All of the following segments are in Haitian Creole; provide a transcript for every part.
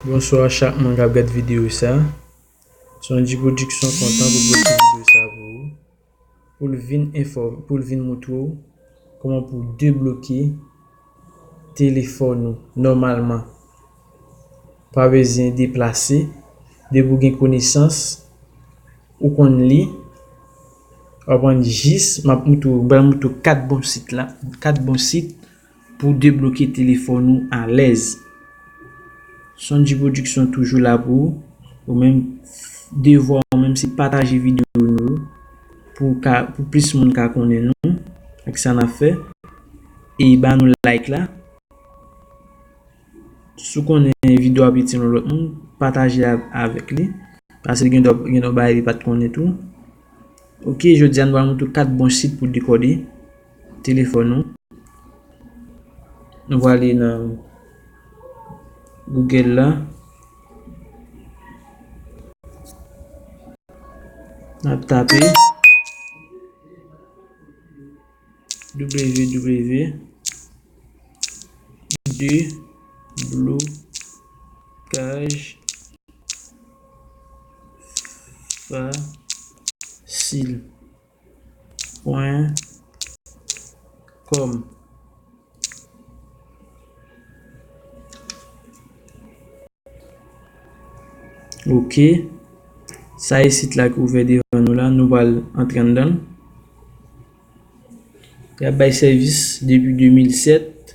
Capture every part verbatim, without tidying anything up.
Bonswa chak moun k ap gad videyo sa. Sonji Production kontan pou pote videyo sa pou ou. Pou l vin enfòm, pou l vin montre w kòman pou w debloke telefòn ou nòmalman. Pa bezwen deplase. Depi w gen konesans, ou konn li, w ap jis, m ap montre w, m pral montre w kat bon sit la, kat bon sit pou w debloke telefòn ou alèz. Sonji Production toujou la pou ou. Ou menm, devwa ou menm, se pataje videyo nou yo pou ka, pou plis moun ka konnen nou ak sa n ap fè. E ba nou like la. Si w konnen videyo ap itil yon lòt moun, pataje a avèk li. Paske li gen dwa, gen dwa bagay li pa t konnen tou. Ok, jodi a nou pral montre w kat bon sit pou dekòde telefòn ou. Nou va ale nan Google la. N ap tape www deblokaj fasil pwen kòm. Ok. Sa e sit la ki ouvè devan nou la. Nou pral antre anndan l. Y ap bay sèvis depi de mil sèt.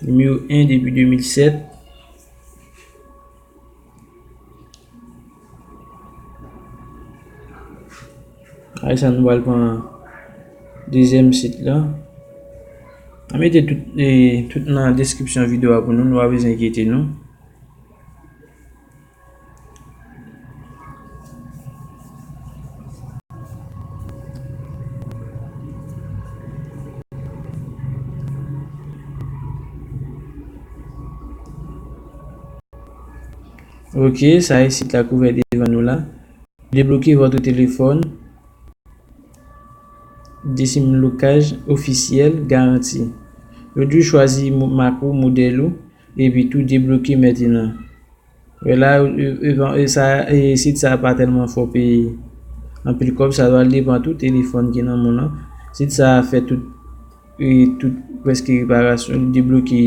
Nimewo en depi de mil sèt. Apre sa, nou pral pran dezyèm sit la. Mwen mete tout, e, tout nan deskripsyon videyo a pou nou, nou pa bezwen enkyete nou. Ok, sa e sit la ki ouvè devan nou la. Débloquez votre téléphone. Décimlocage officiel garanti. Yo di w chwazi mo-, mak ou, modèl ou, epi tou debloke mentnan. Wè la, e, e, e, sa, e, sit sa pa tèlman fè w peye anpil kòb, sa va depann tou telefòn ki nan men w lan. Sit sa fè tout, e, tout prèske reparasyon, li debloke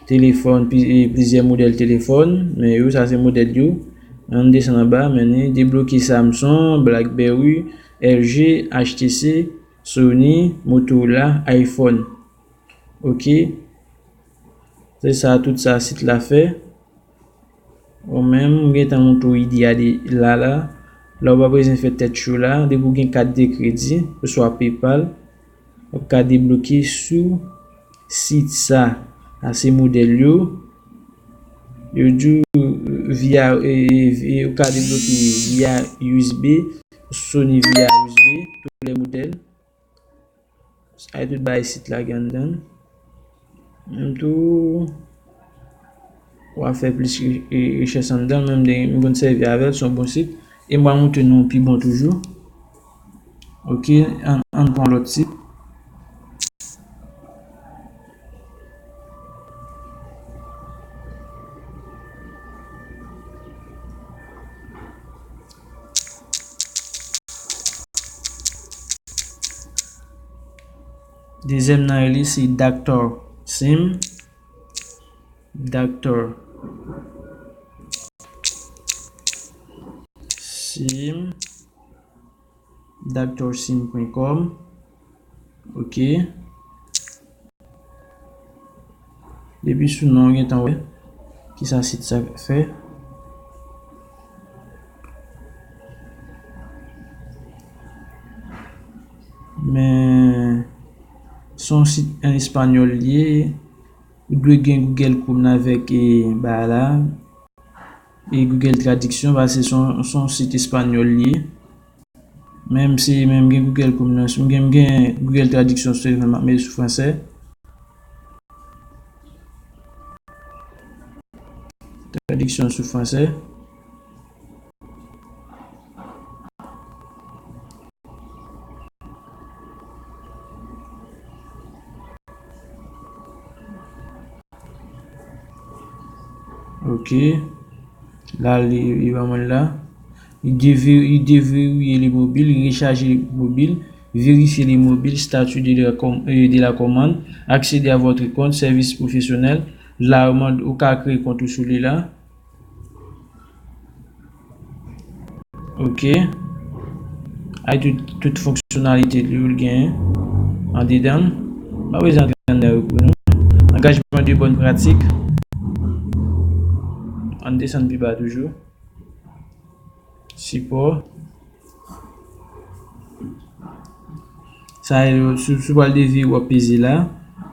telefòn, pli-, e, plizyè modèl telefòn, men yo, sa se modèl yo. Ann desann anba, men ni debloke Samsung, BlackBerry, L G, H T C, Sony, Motorola, iPhone. Ok. Se sa, tout sa sit la fè. Ou menm, m gentan montre w ide a de la la. La, ou pa bezwen fè tèt cho la. Depi w gen kat de kredi, oswa PayPal, w ka debloke sou sit sa. Sa se modèl yo. Yo di w via, e, e, e, ou ka debloke via U S B, Sony via U S B, tout lè modèl. Sa e tout bagay sit la gen anndan. Menm tou, w a fè plis re-, re-, rechèch anndan, menm de, m konn sèvi avè l, se yon bon sit. E m pral montre nou pi bon toujou. Ok, ann, ann pran lòt sit. Dezyèm nan li se Doctor Sim. Doctor Sim. Doctor Sim pwen kòm. Ok. Depi sou non, w gentan wè kisa sit sa fè. Men, se yon sit an espanyòl li ye. Ou dwe gen Google Chrome nan avèk, e, bagay la. E Google Traduction, paske se yon, se yon sit espanyòl li ye. Menm si, menm gen Google Chrome nan, si m gen, m gen Google Traduction sou telefòn, m ap mete sou fransè. Tradiksyon sou fransè. Ok. La, li, li ban mwen la. Li devi-, li deverrouiller les mobiles, rechaje mobil, vérifier les mobiles, statut de la com-, euh, de la commande, accéder à votre compte, service professionnel. La, ou mande, ou ka kreye kont ou sou li la. Ok. Ay tout, tout fonksyonalite li yo l genyen andedan l. M pa bezwen antre anndan yo pou nou. Angajman de bòn pratik. Ann desann pi ba toujou. Sipò. Sa yo, si, si w pral devire, w ap peze la.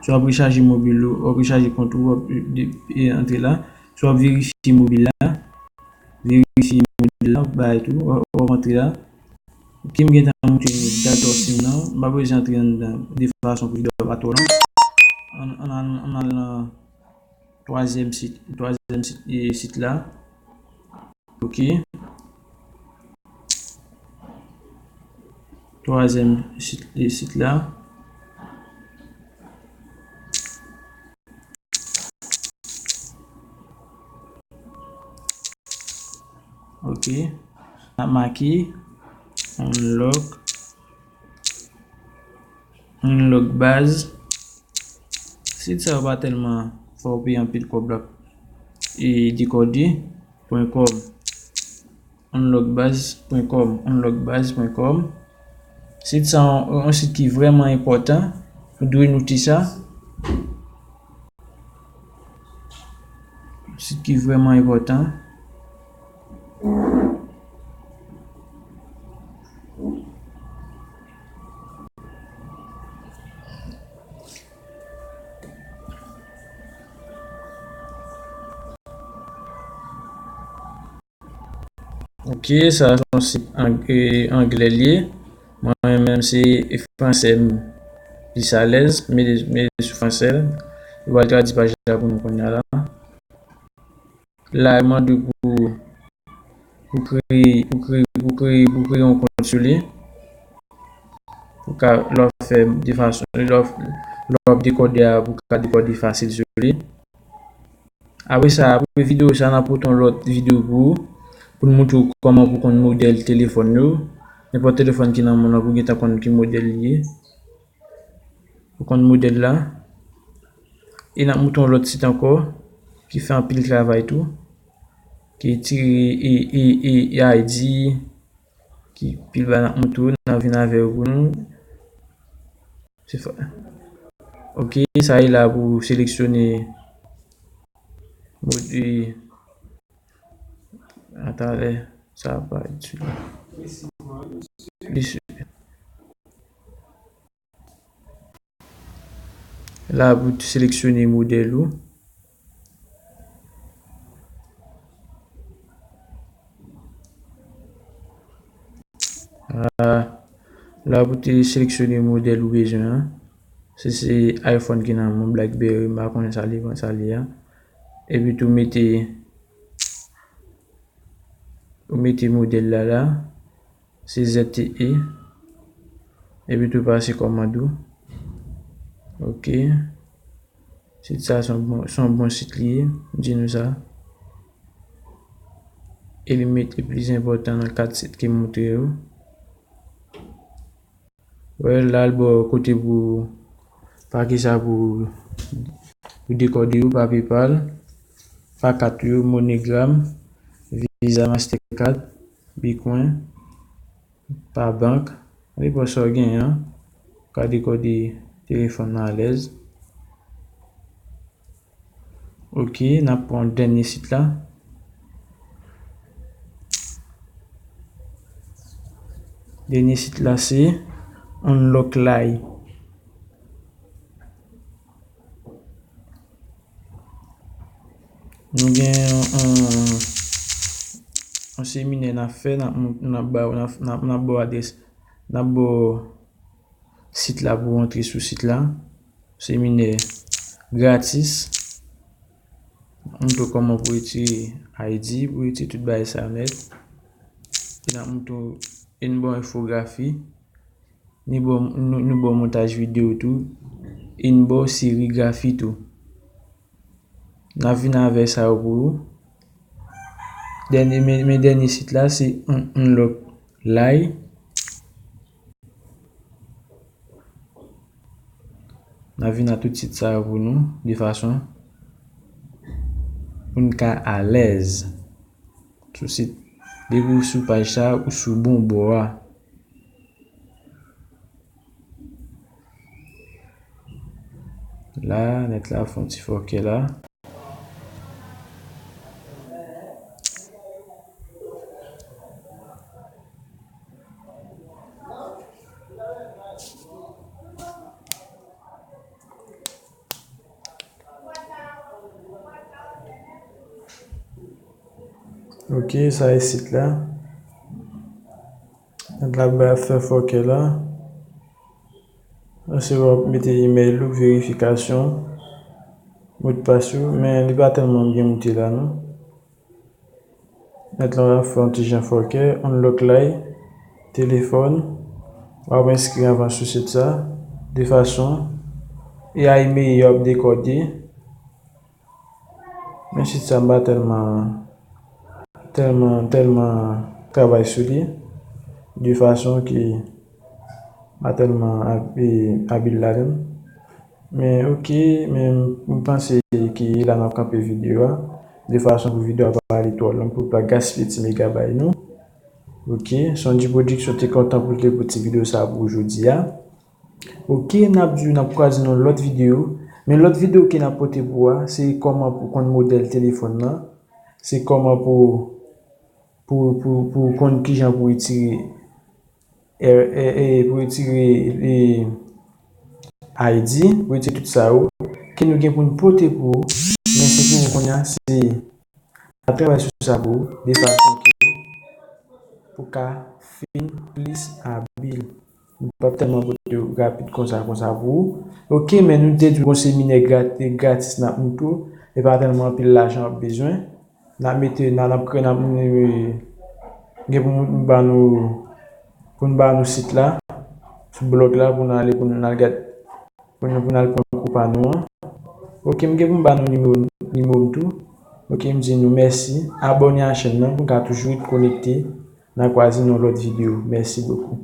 Si w ap rechaje mobil ou, w ap rechaje kont ou, w ap, e, e, antre la. Si w ap verifye mobil la, verifye mobil la, w ap bay tou, w ap, w ap antre la. Ok, m gentan montre nou dat of sim nan. M pa bezwen antre anndan de fason pou videyo a pa twò long. Ann, ann, ann, ann al nan twazyèm sit, twazyèm sit, e, sit la. Ok. Twazyèm sit, e, sit la. Ok. N ap make unlock, unlock baz. Sit sa yo pa tèlman fè w peye anpil kòb la. E dekode pwen kòm. Unlock baz pwen kòm, unlock baz pwen kòm. Sit sa yon, yon sit ki vrèman enpòtan. Ou dwe note sa. Sit ki vrèman enpòtan. Ok, sa se yon sit ang-, e, anglè li ye. Mwen menm se fransè m plis alèz. Mete, mete sou fransè. Yo pral tradui paj la pou nou kounye a la. La, yo mande w pou, pou kreye, pou kreye, pou kreye, pou kreye yon kont sou li. Pou ka, lè w fè de fason, lè w, lè w ap dekode a, pou ka dekode fasil sou li. Apre sa, apre videyo sa, n ap pote yon lòt videyo pou ou, pou n montre w kòman pou konn modèl telefòn yo. Nenpòt telefòn ki nan mond nan, pou w gentan konn ki modèl li ye. Pou konn modèl la. E n ap montre yon lòt sit ankò, ki fè anpil travay tou. Ki tire e, e, e, e I D, ki pil ba n ap montre w, n ap vin avè yo pou nou. Se fa-, ok, sa e la pou seleksyone mod-, e, atalè, sa pa itile. Li se-, la pou seleksyone modèl ou. Ah, la pou te seleksyone modèl ou bezwen an. Si se iPhone ki nan men w, BlackBerry, m pa konnen sa li, sa li a. Epi tou mete, ou mete modèl la la. Se Z T E. Epi tou pase kòmand ou. Ok. Sit sa se yon bon, se yon bon sit li ye, m di nou sa. E li mete plis enpòtan nan kat sit ke m montre yo. Wè, la l ba w kote pou, pa kisa pou, pou dekode yo, pa PayPal, pa kat yo, MoneyGram, Visa, Mastercard, Bitcoin, pa bank, nenpòt sa w genyen an, ou ka dekode telefòn nan alèz. Ok, n ap pran dènye sit la. Dènye sit la se Unlock Lite. Nou gen yon, yon, yon seminè n ap fè, n ap, n ap ba w, n ap, n ap, n ap ba w adrès, n ap ba w sit la pou w antre sou sit la. Seminè gratis. Montre w kòman pou retire I D, pou retire tout bagay sa yo nèt. E n ap montre w, e n ba w enfografi. Ni ba w, nou, nou ba w montaj videyo tou. E n ba w serigrafi tou. N ap vin avè sa yo pou ou. Dènye, men, men dènye sit la, se Unlock Lite. N a vin a tout sit sa yo pou nou, de fason pou n ka alèz sou sit. Depi w sou paj sa, ou sou bon bò a. La, nèt la, fè yon ti fòkè la. Ok, sa e sit la. Nèt la bay ap fè fòkè la. Ansuit w ap mete imèl ou, verifikasyon, modpas ou, men li pa tèlman byen moute la non. Nèt la ap fè yon ti jan fòkè, Unlock Lite, telefòn, w ap enskri anvan sou sit sa, de fason A I meyè ap dekòde. Men sit sa m pa tèlman, tèlman, tèlman travay sou li, de fason ke m pa tèlman ab-, e, abil ladan l. Men ok, men m panse ke la n ap kanpe videyo a, de fason pou videyo a pa ale twò long, pou pa gaspiye ti megabay nou. Ok, Sondy Production te kontan pou l te pote ti videyo sa pou jodi a. Ok, n ap di w n ap kwaze nan lòt videyo. Men lòt videyo ke n ap pote pou w a, se kòman pou konn modèl telefòn nan. Se kòman pou, pou, pou, pou konn kijan pou retire, e, e, e, pou retire, e, I D, pou retire tout sa yo. Ke nou gen pou n pote pou w. Men se pou w kounye a, se N ap travay sou sa pou ou, de fason ke pou ka fin plis abil. M p ap tèlman pote yo rapid konsa, konsa pou ou. Ok, men nou te di w gon seminè grat-, gratis n ap montre w. E pa tèlman anpil lajan w ap bezwen. N ap mete, n ap, n ap kreye, n ap, gen pou nou ba nou, pou nou ba nou sit la, sou blòg la, pou nou ale, pou nou al gad pou nou, pou n al pran kou pa nou an. Ok, m gen pou m ba nou nimewo, nimewo m tou. Ok, m di nou mèsi. Abòne a chèn nan pou n ka toujou ret konekte. N a kwaze nan lòt videyo. Mèsi bokou.